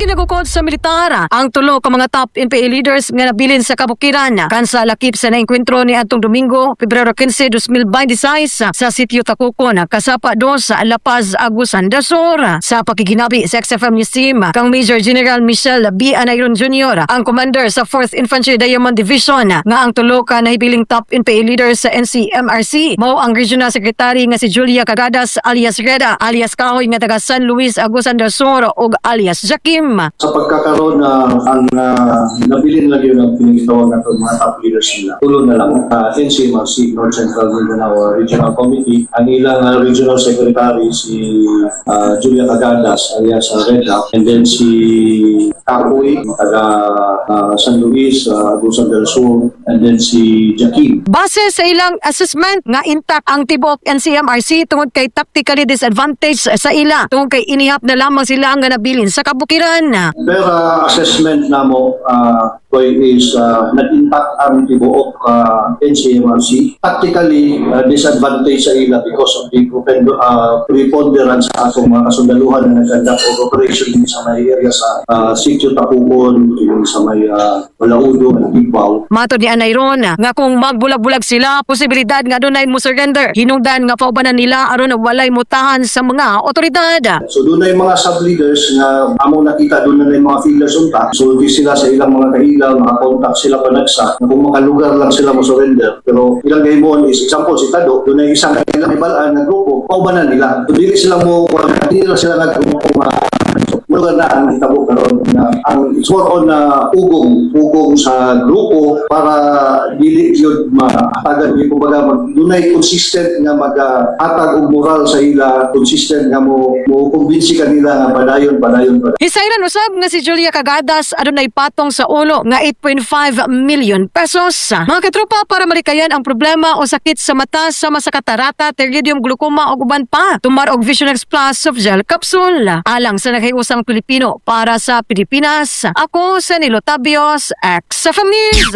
Ginagukod sa militar ang tulo ka mga top NPA leaders nga nabilin sa kabukiran kan sa lakip sa naengkwentro ni atong Domingo, Pebrero 15, 2026 sa Sitio Takukon, Kasapa 2 sa La Paz, Agusan del Sur. Sa pakiginabi sa XFM News Team kang Major General Michelle B. Anayron Jr., ang commander sa 4th Infantry Diamond Division, nga ang tulo ka nahibiling top NPA leaders sa NCMRC mao ang Regional Secretary nga si Julia Cagadas alias Reda, alias Kahoy nga taga San Luis, Agusan del Sur ug alias Jakim. Sa pagkakaroon na ang nabilin lang yun ang pinagitawag nato mga top leaders nila. Tulo na lang, NCMRC, North Central Mindanao Regional Committee, ang ilang Regional Secretary si Julia Cagadas alias Reda, and then si Kakoy, taga San Luis, Agusan del Sur, and then si Jakim. Base sa ilang assessment nga intact ang tibok NCMRC tungod kay tactically disadvantage sa ila tungod kay inihap na lamang sila nga nabilin sa kabukiran. Pero assessment namo koy is nag-impact ang tibuok NCMRC. Tactically, disadvantage sa ila because of the preponderance sa atong mga kasundaluhan na nag-conduct og operation din sa may area sa Sitio Takukon, yung sa may Malaudo, Tigbao. Matod ni Anayron nga kung magbulag-bulag sila, posibilidad nga dunay mo surrender. Hinungdan nga paubanan nila aron walay mutahan sa mga otoridad. So doon na yung mga sub-leaders nga among nakita, doon na yung mga fillers unta. So di sila sa ilang mga kaila, makakontak sila panagsa. Na kung makalugar lang sila mo surrender. Pero ilang gahimon is, example si Tado, doon na yung isang ilang ibalaan na grupo, paubanan nila. So dili sila mo, dili lang sila nag lugar na ang hitabo karon na ang it's more on na ugong ugong sa grupo para dili yun mahatagan di kumbaga mag dunay consistent nga maghatag og moral sa ila, consistent nga mo mo kumbinsi kanila nga padayon, padayon, padayon. Hisayran usab nga si Julia Cagadas adunay patong sa ulo nga 8.5 million pesos. Mga katropa, para malikayan ang problema o sakit sa mata sama sa katarata, pterygium, glaucoma ug uban pa, tumar og Vision X Plus soft gel capsule. Alang sa naghiusang Pilipino para sa Pilipinas, ako sa Nilo Tabios, XFM News.